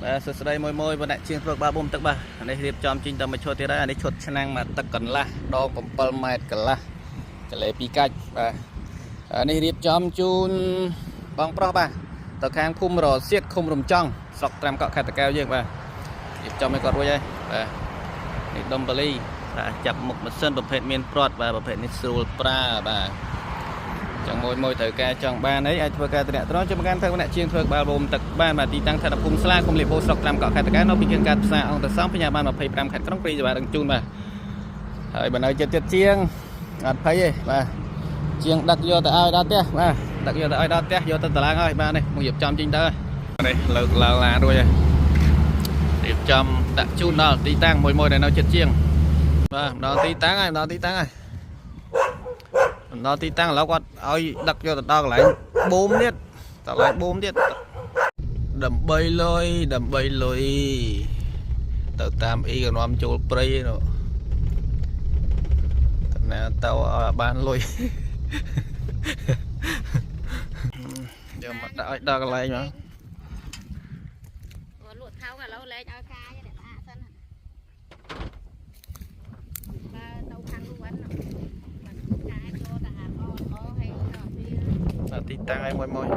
បាទសួស្តីមួយមួយបងអ្នកជាងធ្វើក្បាលបូមទឹកបាទអានេះរៀបចំចេញតែមួយឈុតទៀតហើយអានេះឈុតឆ្នាំងមកទឹកកន្លះដង7ម៉ែត្រកន្លះកលេពីរកាច់បាទអានេះរៀបចំជូនបងប្រុសបាទទៅខាងភូមិរសៀតឃុំរំចង់ស្រុកត្រាំកក់ខេត្តតាកែវយើងបាទរៀបចំឲ្យគាត់រួចហើយបាទនេះដុំបាលីបាទចាប់មុខម៉ាស៊ីនប្រភេទមានព្រាត់បាទប្រភេទនេះស្រួលប្រើបាទ ចង់មួយមួយត្រូវការចង់បានអីអាចធ្វើការតំណត្រង់ជាមួយកាន់ធ្វើអ្នកជាងធ្វើក្បាលបូមទឹកបានបាទទីតាំងស្ថិតនៅភូមិស្លាគុំលៀបបូស្រុកត្រាំកក់ខេត្តតាកែវនៅពីគៀនកាត់ផ្សារអង្គតសំបញ្ញាបាន25ខេត្តក្រុងព្រីសេវាដឹងជូនបាទហើយបើនៅចិត្តទៀតជាងអត់ភ័យទេបាទជាងដឹកយកទៅឲ្យដល់ផ្ទះបាទដឹកយកទៅឲ្យដល់ផ្ទះយកទៅតឡើងឲ្យបាទនេះមករៀបចំចេញទៅនេះលើកឡើងឡានរួចហើយរៀបចំដាក់ជូនដល់ទីតាំងមួយមួយដែលនៅចិត្តជាងបាទដល់ទីតាំងហើយដល់ទីតាំងហើយ ដល់ទីតាំងឥឡូវគាត់ឲ្យដឹកយកទៅដល់កន្លែងបូមទៀតដល់កន្លែងបូមទៀតដើម្បីលុយដើម្បីលុយទៅតាមអ៊ីកនាំចូលព្រៃនោះតំណាទៅឲ្យបានលុយ យកមកដាក់ឲ្យដល់កន្លែងមក លក់ថោកឥឡូវលែងឲ្យកាយអ្នកស្អាតសិនបើទៅខាងលួនកាយចូលតែអាអអហើយទៅ ដល់ទីតាំងឲ្យមួយមួយ